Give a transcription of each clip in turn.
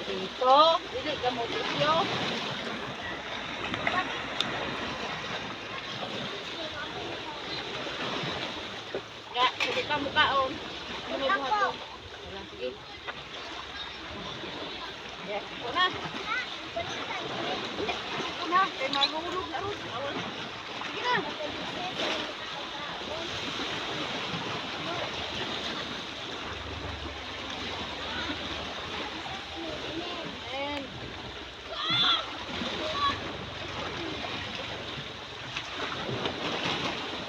Dito, dili ka mo tisyo. Ga, sige pa mukaon. Ano may buhat ko? Wala, sige. Yes, ko na. Ko na, kay mahulog na ron. Sige na. And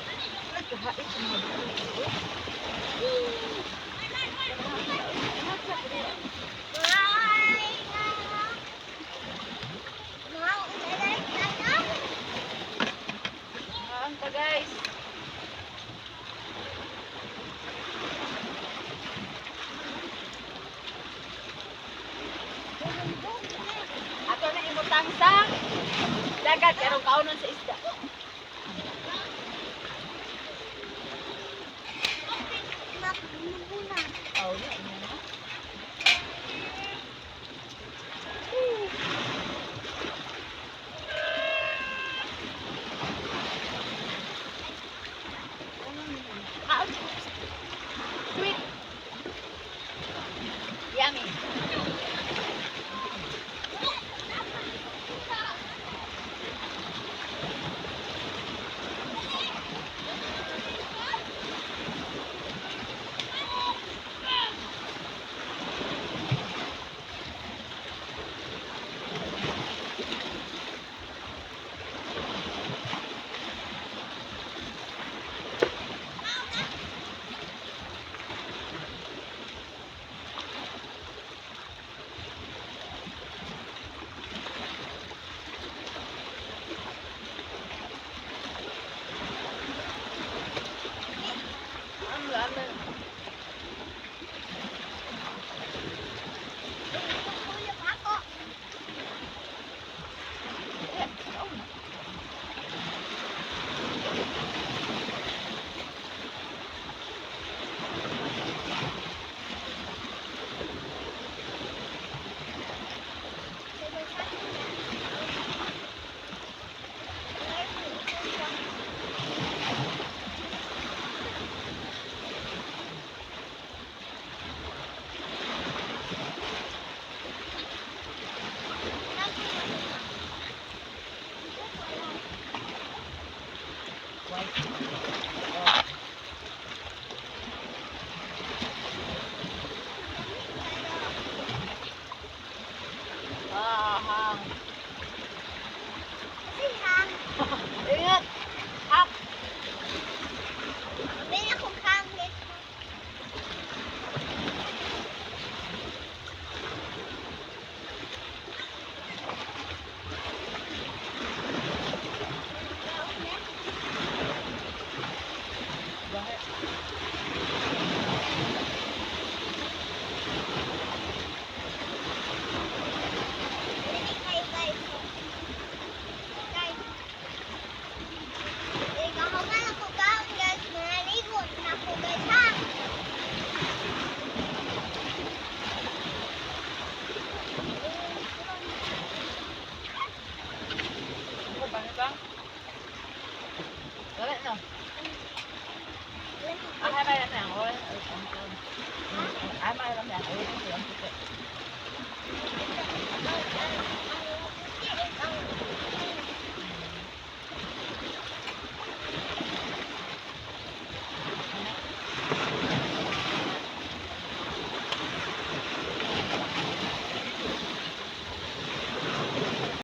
ay, kahait sa mga buto. Haan pa, guys. Ato na imutang sa dagat pero kaunon sa isda. Oh, na na. Kaon. Sweet. Yummy. Ang lami. Eh, kaon. White. Oh. Ah, hang.